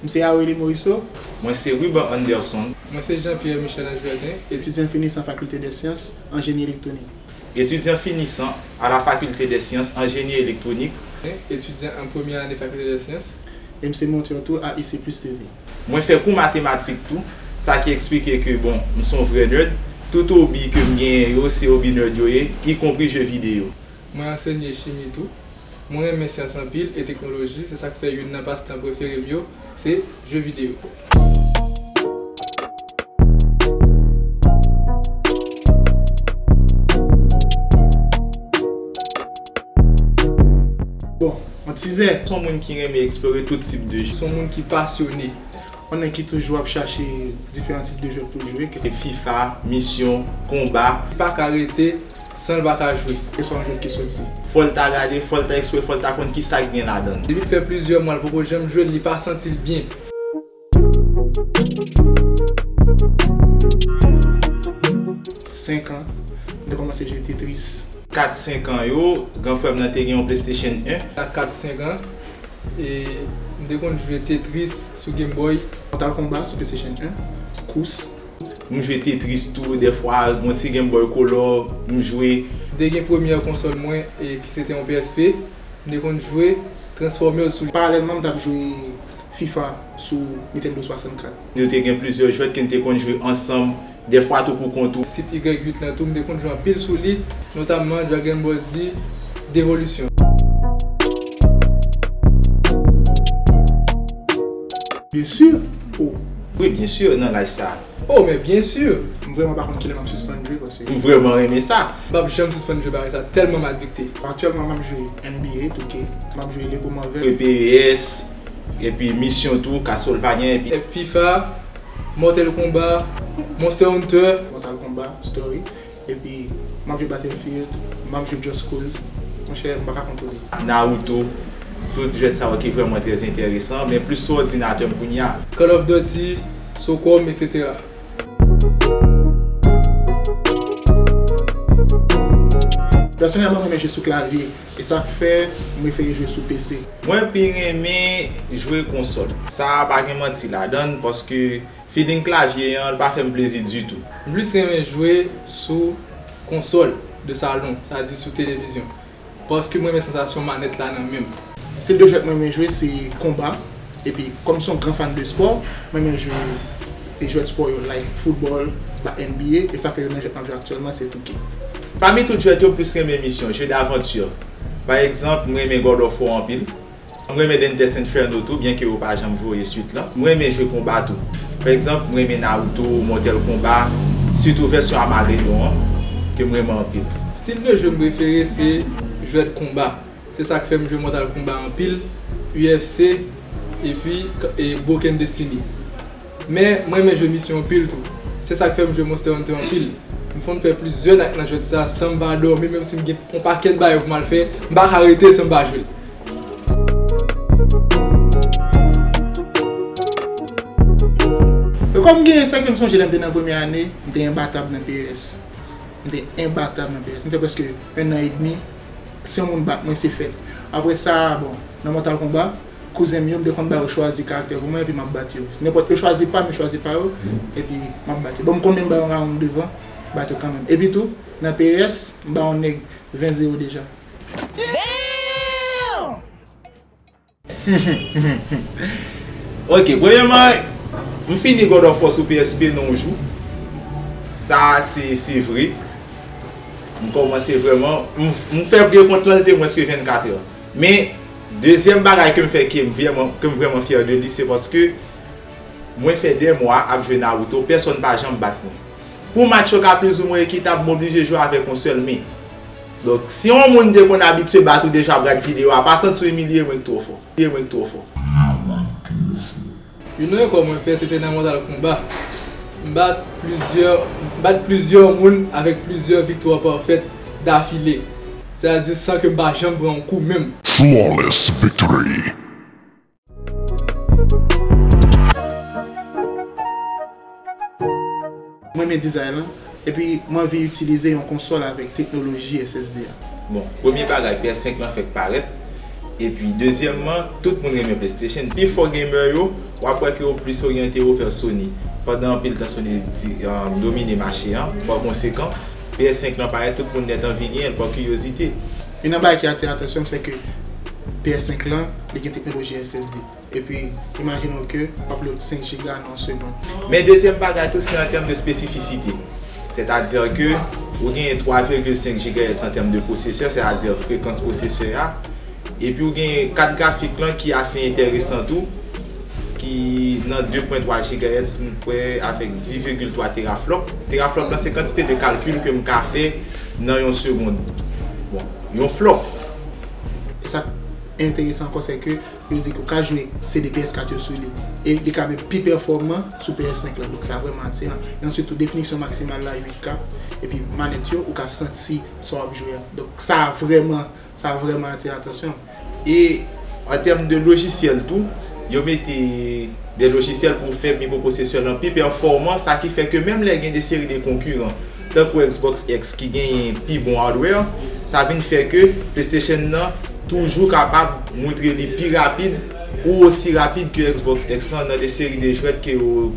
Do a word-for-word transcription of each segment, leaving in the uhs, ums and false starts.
M se Aureli Morisseau. Mwen se Ruben Anderson. Mwen se Jean Pierre Michel Ange Verdin. Etidyan finisan Faculté des Sciences en Génie Électronique. Etidyan finisan à la Faculté des Sciences en Génie Électronique. Etidyan an premyè ane Faculté des Sciences. E m se montè tou a I C Plus T V. Mwen fè kou matematik tou, sa ki eksplike ke bon, m se yon vrè nerd. Tout hobby ke m genyen yo, se hobby nerd yo ye, ikonpri jeu vidéo. Mwen ansenye chimi tou. Mwen renmen syans anpil e teknoloji, se sa k fè youn nan pastan prefere m yo se jeu vidéo. Bon, yon tizè. Se yon moun ki renmen eksplore tout tip de jeu. Se yon moun ki pasyone. Yon nèg ki toujou ap chache diferan tip de jwèt pou l jwe. FIFA, misyon, konba. Li pa ka rete san l pa ka jwe. Keswa yon jwèt ki soti. Fò l ta gade, fò l ta eksplore, fò l ta konn kisa k gen ladan l. Depi l fè plizyè mwa l poko janm jwe l, li pa santi l byen. Senk an, m te kòmanse jwe Tetris. Kat, senk an yo, gran frè m nan te gen yon PlayStation en. A kat, senk an, e m te konn jwe Tetris sou Game Boy. Mortal Kombat sou PlayStation en, kous. M jwe Tetris tou, dèfwa, yon ti Game Boy Color, m jwe. M te gen premyè konsòl mwen, e ki se te yon PSP. M te konn jwe Transformers sou li. Paralèlman, m t ap jwe FIFA sou Nintendo swasannkat. Nou te gen plizyè jwèt ke n te konn jwe ansanm, dèfwa tou pou kont ou. Sit Y uit lan tou, m te konn jwe anpil sou li, notamman Dragon Ball Z Devolution. Byen si. Oh. Wi, byen si, nan laj sa. Oh, men byen si. M vrèman pa konn kilè m ap sispann jwe paske. M vrèman renmen sa. M p ap janm sispann jwe bagay sa, tèlman m adikte. Aktyèlman m ap jwe N B A, two K, m ap jwe Lego Marvel. P E S, epi misyon tou, Castlevania, epi. FIFA, Mortal Kombat, Monster Hunter. Mortal Kombat, Story. Epi, m ap jwe Battlefield, m ap jwe Just Cause. Monchè, m pa ka kontwole. Naruto, tout jwèt sa yo ki vrèman trè enteresan, men plis sou òdinatè m kounye a. Call of Duty, Socom, etsetera. Pèsonèlman, m renmen jwe sou klavye, e sa k fè m prefere jwe sou P C. Mwen pi renmen jwe konsòl. Sa a pa gen manti ladan l, paske Feeling klavye an, li pa fè m plezi ditou. M plis renmen jwe sou konsòl de salon, sa di sou televizyon. Paske m renmen sansasyon manèt la nan men m. Stil de jwèt mwen renmen jwe se konba, epi kòm m se yon gran fan de spò, mwen renmen jwe e jwèt spò yo like football, ba N B A, e sa fè youn nan jwèt m ap jwe aktyèlman se two K. Pami tout jwèt yo, m plis renmen misyon, jeu d'aventure. Pa egzanp, m renmen God of War anpil. M renmen Dante's Inferno tou, byenke yo pa janm voye swit lan. M renmen jwe konba tou. Pa egzanp, m renmen Naruto, Mortal Kombat, sitou vèsyon Armageddon an, ke m renmen anpil. Stil de jeu m prefere se jwèt konba. Se sa k fè m jwe Mortal Kombat anpil, U F C, epi e Broken Destiny. Men, m renmen jwe misyon anpil tou. Se sa k fè m jwe Monster Hunter anpil. M fenk fè plizyè night nan jwèt sa san m pa dòmi, menm si m gen yon pakèt bagay pou m al fè, m pa ka rete san m pa jwe l. E kòm m gen sa ke m sonje lè m te nan premyè ane, m te enbatab nan P E S. M te enbatab nan P E S. M fè prèske en an edmi, se yon moun bat mwen, se fèt. Apre sa, bon, nan Mortal Kombat, kouzen m yo, m te konn ba yo chwazi karaktè pou mwen, epi m ap bat yo. Nenpòt yo chwazi pa m, yo chwazi pa yo, epi m ap bat yo. Bon, m konn menm ba yo yon round devan, bat yo kanmenm. Epi tou, nan P E S, m ba yon nèg ven zewo deja. Ok, premyèman, m fini God of War sou P S P nan yon jou. Sa a se, se vre. M kòmanse vrèman, m, m fè gen kont lan, li te mwens ke vennkat è. Men, dezyèm bagay ke m fè ke m vrèman, ke m vrèman fyè de li, se paske mwen fè de mwa ap jwe Naruto, pèsonn pa janm bat mwen. Pou match yo ka plizoumwen ekitab, m oblije jwe avèk yon sèl men. Donk, si yon moun te konn abitye bat ou deja ap gad videyo a, pa santi w imilye mwen k twò fò. Imilye mwen k twò fò. Youn nan rekò mwen fè, se te nan Mortal Kombat. M bat plizyè, m bat plizyè moun avèk plizyè viktwa pafèt dafile. Sètadi san ke m pa janm pran yon kou menm. Flawless victory. Mwen renmen dizay lan, epi mwen anvi itilize yon konsòl avèk teknoloji S S D a. Bon, premye bagay, P S senk lan fèk parèt. Epi, dezyèmman, tout moun renmen PlayStation. Pifò gamer yo, w ap wè ke yo plis oryante yo vè Sony. Pandan anpil tan Sony di, um, domine mache an, pa konsekan, P S senk lan parèt, tout moun nèt anvi genyen l pa kiryozite. Youn nan bagay ki atire atansyon m, se ke P S senk lan, li gen teknoloji S S D. Epi, imajine w ke w ap load senk giga nan yon segonn. Men dezyèm bagay tou, se an tèm de spesifisite. Sètadi ke ou genyen twa vigil senk gigahertz an tèm de pwosesè, sètadi frekans pwosesè a. Epi ou genyen kat grafik lan ki ase enteresan tou, ki nan de pwen twa gigahertz, m kwè, avèk dis vigil twa teraflop. Teraflop lan, se kantite de kalkil ke m ka fè nan yon segonn. Bon, yon flop. E sa k enteresan ankò, se ke yo di ke w ka jwe C D P S kat yo sou li. E li ka menm pi pèfòman sou P S senk lan. Donk, sa vrèman atiran. E answit tou, definisyon maksimal la uit K. Epi, manèt yo, ou ka santi sa w ap jwe a. Donk, sa vrèman, sa vrèman atire atansyon m. E an tèm de lojisyèl tou, yo mete de lojisyèl pou fè mikropwosesè lan pi pèfòman, sa ki fè ke menm lè gen de seri de konkiran, tankou Xbox X ki genyen pi bon hardware, sa vin fè ke PlayStation nan toujou kapab montre li pi rapid ou osi rapid ke Xbox X lan nan de seri de jwèt ke yo,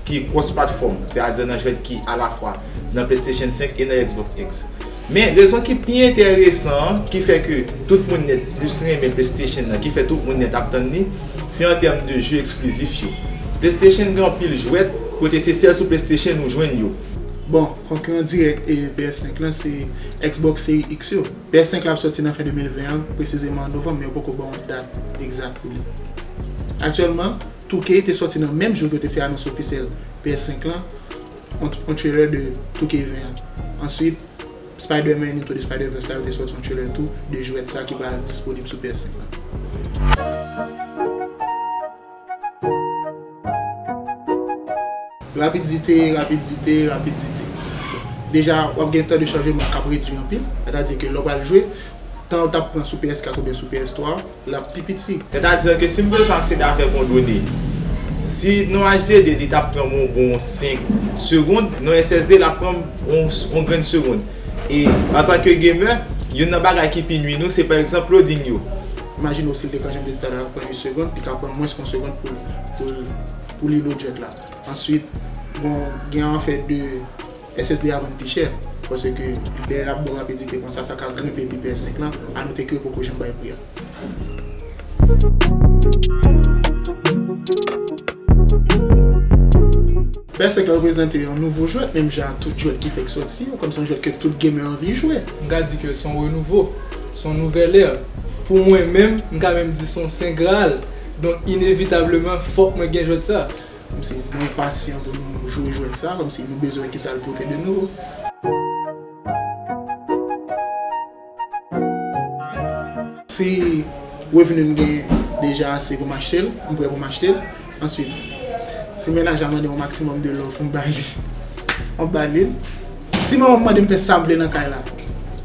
ki cross platform, sètadi nan jwèt ki alafwa nan PlayStation senk e nan Xbox X. Men rezon ki pi enteresan an, ki fè ke tout moun nèt plis renmen PlayStation nan, ki fè tout moun nèt ap tann li, se an tèm de jeu eksklizif yo. PlayStation gen anpil jwèt kote se sèl sou PlayStation ou jwenn yo. Bon, konkiran dirèk e P S senk lan se Xbox Series X yo. P S senk la ap sòti nan fen de mil ven an, presizeman an novanm, men yo poko ba yon dat egzak pou li. Aktyèlman, two K te sòti nan menm jou ke yo te fè anons ofisyèl P S senk lan, yon, yon trailer de two K ven an. Answit, Spider-Man Into the Spider-Verse la, yo te sòti yon trailer tou de jwèt sa ki pral disponib sou P S senk lan. Rapidite, rapidite, rapidite. Deja, w ap gen tan de chajman k ap redui anpil, sètadi ke lè w pral jwe, tan w t ap pran sou P S kat oubyen sou P S twa, l ap pi piti. Sètadi ke si m bezwen aksede avèk yon done, si nan H D D li t ap pran m yon bon senk segonn, nan S S D l ap pran m yon, yon grenn segonn. E antanke gamer, youn nan bagay ki pi nui nou, se pa egzanp loading yo. Imajine w si l te ka janm de stad la pran uit segonn, li ka pran mwens ke yon segonn pou, pou, pou li load jwèt la. Answit, bon, gen afè de S S D a vann pi chè, paske lè l ap bon rapidite konsa, sa ka grenpe pri P S senk lan, anote ke yo poko janm bay pri a. P S senk la reprezante yon nouvo jwèt, menm jan ak tout jwèt ki fèk sòti yo, kòm se yon jwèt ke tout gamer anvi jwe. M ka di ke se yon renouvo, se yon nouvèl è. Pou mwen menm, m ka menm di se yon sen gral. Donk, inevitableman, fòk mwen gen jwèt sa. Kòmsi nou enpasyan pou nou jwe jwèt sa, kòmsi nou bezwen wè kisa l pote de nouvo. Si revni m gen deja ase pou m achte l, m prè pou m achte l. Answit, si mennaj la mande m yon maksimòm de love pou m ba li, m ap ba li l. Si manman m mande m fè sa m vle nan kay la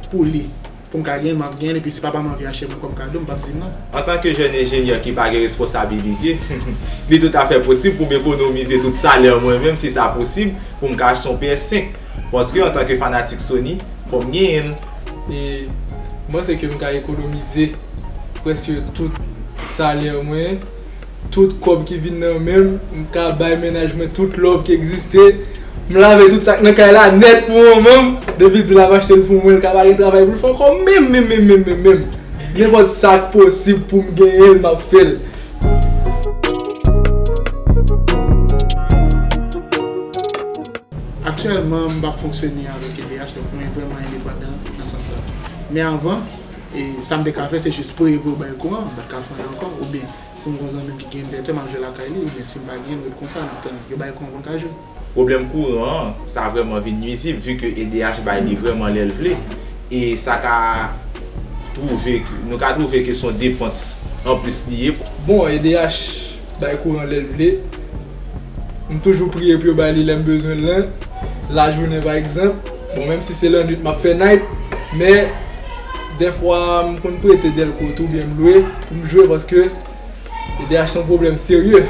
pou li, pou m ka genyen, m ap genyen, epi si papa m anvi achte mwen kòm kado, m p ap di non. Antanke jèn enjenyè ki pa gen responsabilite, li toutafè posib pou m ekonomize tout salè mwen, menm si sa posib, pou m ka achte yon P S senk. Paske, antanke fanatik Sony, fò m genyen l. E m panse ke m ka ekonomize prèske tout salè mwen, tout kòb ki vin nan men m, m ka bay mennaj mwen tout love ki egziste. M lave tout sa k nan kay la nèt pou manman m. Depi l di l ap achte l pou mwen, l ka pa gen travay pou l fè ankò menm, menm, menm, menm, menm, menm. Nenpòt sa k posib pou m genyen l, m ap fè l. Aktyèlman, m p ap fonksyone avèk E D H, donk mwen vrèman endepandan nan sans sa. Men anvan, e, sa m te ka fè, se jis preye pou yo bay kouran, m pa t ka fè anyen ankò, oubyen si m gon zanmi m ki gen envètè, m ap jwe lakay li, oubyen si m pa gen, m ret konsa, m ap tann yo bay kouran pou m ka jwe. Pwoblèm kouran an, sa vrèman vin nwizib, vi ke E D H bay li vrèman lè l vle, e sa ka twouve, nou ka twouve ke se yon depans anplis li ye. Bon, E D H bay kouran lè l vle. M toujou priye pou yo bay li lè m bezwen l lan. Lajounen, pa egzanp. Bon, menm si se lannwit, m ap fè night. Men, dèfwa, m konn prete Delco tou, oubyen m lwe pou m jwe, paske E D H se yon pwoblèm serye.